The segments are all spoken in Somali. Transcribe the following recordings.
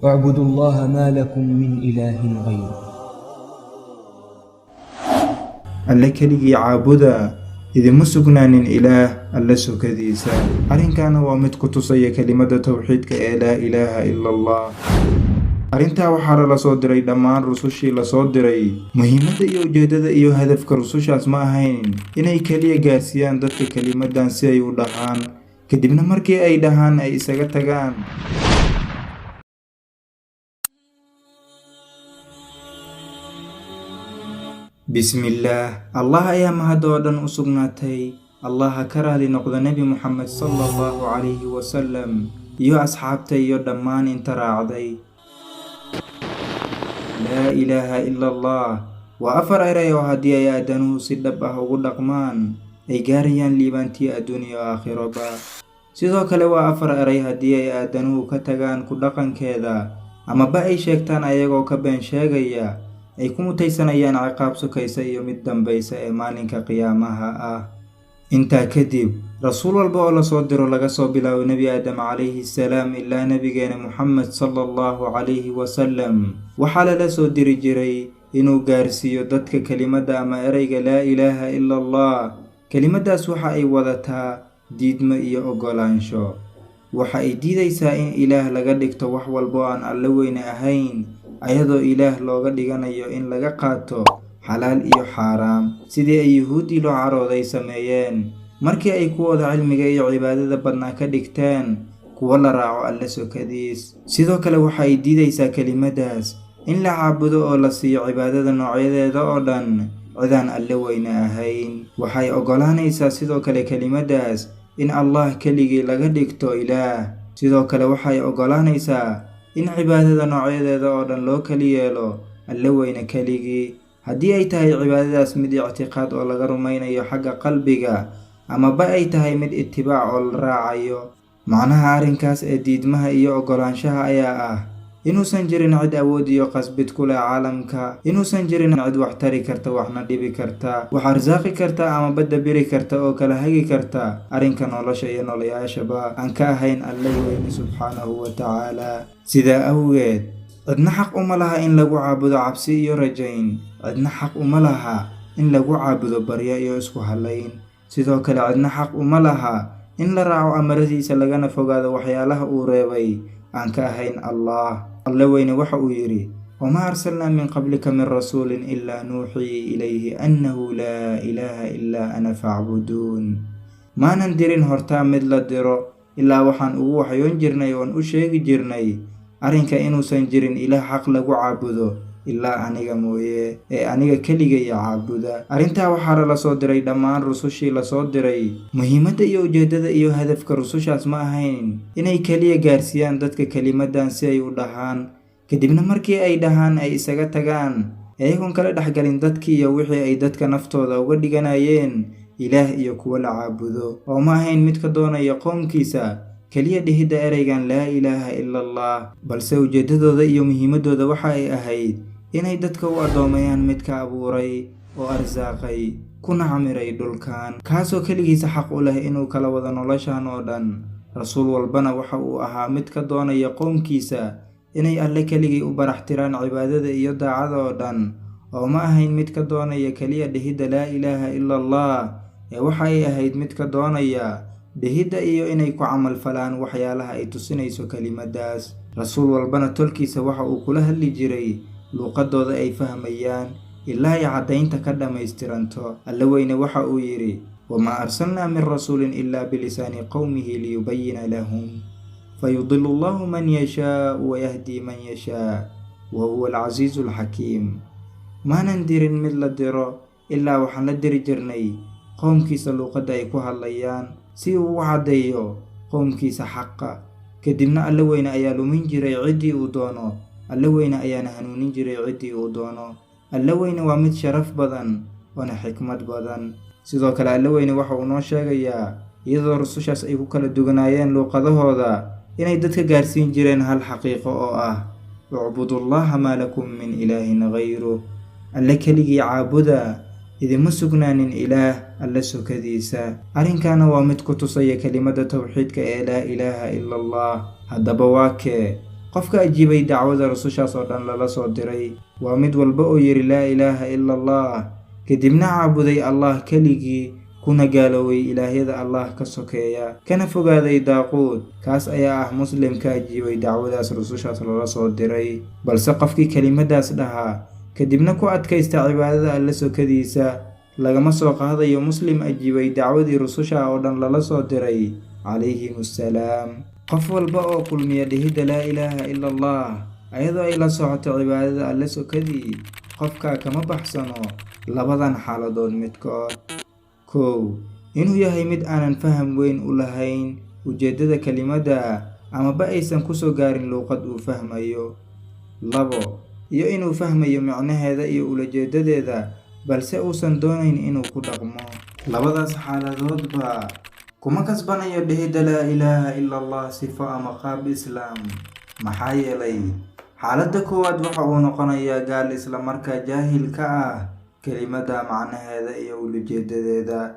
اعبدوا الله ما لكم من إله غيره. Alle keligii caabuda, idinma sugnaanin ilaah Alle sokadiisa. Arrinkaana waa mid ku tusaya kelimadda towxiidka ee laa ilaaha ila Allah. Arrintaa waxaa lala soo diray dhammaan rusushii lasoo diray. Muhiimadda iyo ujeeddada iyo hadafka rusushaas ma ahayn inay keliya gaarsiiyaan dadka kelimadan si ay u dhahaan, kadibna markii ay dhahaan ay isaga tagaan. Bismillaah, Allah ayaa mahad oo dhan u sugnaatay. Allah ha ka raali noqdo Nebi Muxamed sala Allahu calayhi wasalam iyo asxaabta iyo dhammaan inta raacday. Laa ilaaha ila Allah waa afar eray oo haddii ay aadanuhu si dhab ah ugu dhaqmaan ay gaarayaan liibaantii adduun iyo aakhiroba. Sidoo kale waa afar eray haddii ay aadanuhu ka tagaan ku dhaqankeeda amaba ay sheegtaan ayagoo ka been sheegaya ay ku mutaysanayaan ciqaab sokaysa iyo mid dambaysa ee maalinka qiyaamaha ah. Intaa kadib, rasuul walba oo lasoo diro, laga soo bilaabo Nebi Aadam calayhi salaam ilaa nebigeena Muxamed sala Allahu calayhi wasalam, waxaa lala soo diri jiray inuu gaarsiiyo dadka kelimadda ama ereyga laa ilaaha ila Allah. Kelimaddaas waxa ay wadataa diidmo iyo oggolaansho. Waxa ay diidaysaa in ilaah laga dhigto wax walba oo aan Alle weyne ahayn, ayadoo ilaah looga dhiganayo in laga qaato xalaal iyo xaaraam, sidii ay Yuhuuddii loo carooday sameeyeen markii ay kuwooda cilmiga iyo cibaadada badnaa ka dhigteen kuwo la raaco Alle sokadiis. Sidoo kale waxa ay diidaysaa kelimaddaas in la caabudo oo la siiyo cibaadada noocyadeeda oo dhan cidaan Alle weyne ahayn. Waxay oggolaanaysaa sidoo kale kelimaddaas in Allah keligii laga dhigto ilaah. Sidoo kale waxay oggolaanaysaa in cibaadada noocyadeeda oo dhan loo kali yeelo Alle weyne keligii, haddii ay tahay cibaadadaas mid ictiqaad oo laga rumaynayo xagga qalbiga amaba ay tahay mid itibaac oo la raacayo. Macnaha arrinkaas ee diidmaha iyo oggolaanshaha ayaa ah inuusan jirin cid awood iyo qasbid ku leh caalamka, inuusan jirin cid wax tari karta, waxna dhibi karta, wax arsaaqi karta amaba dabiri karta oo kala hagi karta arrinka nolosha iyo noloyaashaba aan ka ahayn Alle weyne subxaanahu wa tacaala. Sidaa awgeed, cidna xaq uma laha in lagu caabudo cabsi iyo rajayn, cidna xaq uma laha in lagu caabudo baryo iyo isku halayn. Sidoo kale cidna xaq uma laha in la raaco amaradiisa lagana fogaado waxyaalaha uu reebay aan ka ahayn Allah. Alle weyne waxa uu yidhi: wamaa arsalnaa min qablika min rasuulin ilaa nuuxii ilayhi annahu laa ilaaha ilaa ana facbuduun. Maanan dirin hortaa mid la diro ilaa waxaan ugu waxyoon jirnay oon u sheegi jirnay arrinka inuusan jirin ilaah xaq lagu caabudo ilaa aniga mooye, ee aniga keligay caabuda. Arrintaa waxaa lala soo diray dhammaan rusushii lasoo diray. Muhiimadda iyo ujeeddada iyo hadafka rusushaas ma ahayn inay keliya gaarsiiyaan dadka kelimadan si ay u dhahaan, kadibna markii ay dhahaan ay isaga tagaan iyagoon kala dhexgalin dadkii iyo wixii ay dadka naftooda uga dhiganayeen ilaah iyo kuwo la caabudo. Oo ma ahayn mid ka doonaya qoomkiisa keliya dhihidda ereygan laa ilaaha ila Allah, balse ujeeddadooda iyo muhiimaddooda waxa ay ahayd inay dadka u addoomayaan midka abuuray oo arsaaqay kuna camiray dhulkan, kaasoo keligiisa xaq u leh inuu kala wado noloshan oo dhan. Rasuul walbana waxa uu ahaa mid ka doonaya qoomkiisa inay Alle keligii u baraxtiraan cibaadada iyo daacada oo dhan, oo ma ahayn mid ka doonaya keliya dhihidda laa ilaaha ila Allah, ee waxa ay ahayd mid ka doonaya dhihidda iyo inay ku camal falaan waxyaalaha ay tusinayso kelimaddaas. Rasuul walbana tolkiisa waxa uu kula hadli jiray luuqadooda ay fahmayaan ilaa ay caddaynta ka dhammaystiranto. Alle weyne waxa uu yidhi: wamaa arsalnaa min rasuulin ilaa bilisaani qowmihi liyubayina lahum fayudilu Allahu man yashaau wayahdii man yashaa wa huwa alcasiizu alxakiim. Maanan dirin mid la diro ilaa waxaan la diri jirnay qoomkiisa luuqadda ay ku hadlayaan si uu u caddeeyo qoomkiisa xaqa, kadibna Alle weyne ayaa lumin jiray ciddii uu doono, Alle weyne ayaana hanuunin jiray ciddii uu doono. Alle weyne waa mid sharaf badan oona xikmad badan. Sidoo kale Alle weyne waxa uu noo sheegayaa iyadoo rusushaas ay ku kala duganaayeen luuqadahooda inay dadka gaarsiin jireen hal xaqiiqo oo ah ucbudullaha maa lakum min ilaahin gayruh. Alle keligii caabuda, idinma sugnaanin ilaah Alle sokadiisa. Arrinkaana waa mid ku tusaya kelimadda towxiidka ee laa ilaaha ila Allah. Haddaba waa kee Qofka ajiibay dacwada rusushaas oo dhan lala soo diray waa mid walba oo yidhi laa ilaaha ila Allah, kadibna caabuday Allah keligii, kuna gaaloobay ilaahyada Allah ka sokeeya, kana fogaaday daaquud. Kaas ayaa ah muslim ka ajiibay dacwadaas rusushaas lala soo diray. Balse qofkii kelimadaas dhahaa kadibna ku adkaysta cibaadada Alle sokadiisa, lagama soo qaadayo muslim ajiibay dacwadii rususha oo dhan lala soo diray calayhim assalaam. Qof walba oo kulmiya dhihidda laa ilaaha ila Allah ayadoo ay la socoto cibaadada Alle sokadii, qofkaa kama baxsano labadan xaaladood midkood. 1, inuu yahay mid aanan faham weyn u lahayn ujeeddada kelimadda amaba aysan kusoo gaarin luuqad uu fahmayo. 2, iyo inuu fahmayo micnaheeda iyo ulajeedadeeda, balse uusan doonayn inuu ku dhaqmo. Labadaas xaaladoodba kuma kasbanayo dhihidda laa ilaaha ila Allah sifo ama qaab islaam. Maxaa yeelay, xaaladda koowaad waxa uu noqonayaa gaal isla markaa jaahil ka ah kelimadda macnaheeda iyo ulajeedadeeda.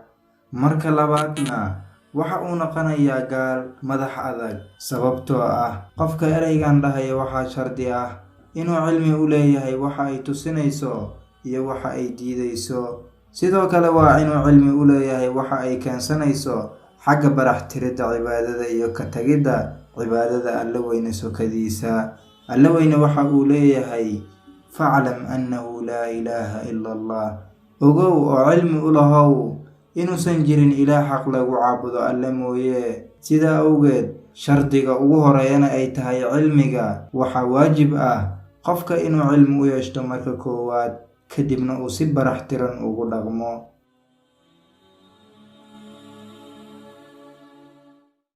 Marka labaadna waxa uu noqonayaa gaal madax adag, sababtoo ah qofka ereygan dhahaya waxaa shardi ah inuu cilmi u leeyahay waxa ay tusinayso iyo waxa ay diidayso. Sidoo kale waa inuu cilmi u leeyahay waxa ay keensanayso xagga barax tiridda cibaadada iyo ka tagidda cibaadada Alle weyne sokadiisa. Alle weyne waxa uu leeyahay: faclam annahu laa ilaaha ila Allah. Ogow oo cilmi u lahow inuusan jirin ilaah xaq lagu caabudo Alle mooye. Sidaa awgeed, shardiga ugu horeeyana ay tahay cilmiga. Waxaa waajib ah qofka inuu cilmi u yeeshto marka koowaad, kadibna uu si barax tiran ugu dhaqmo.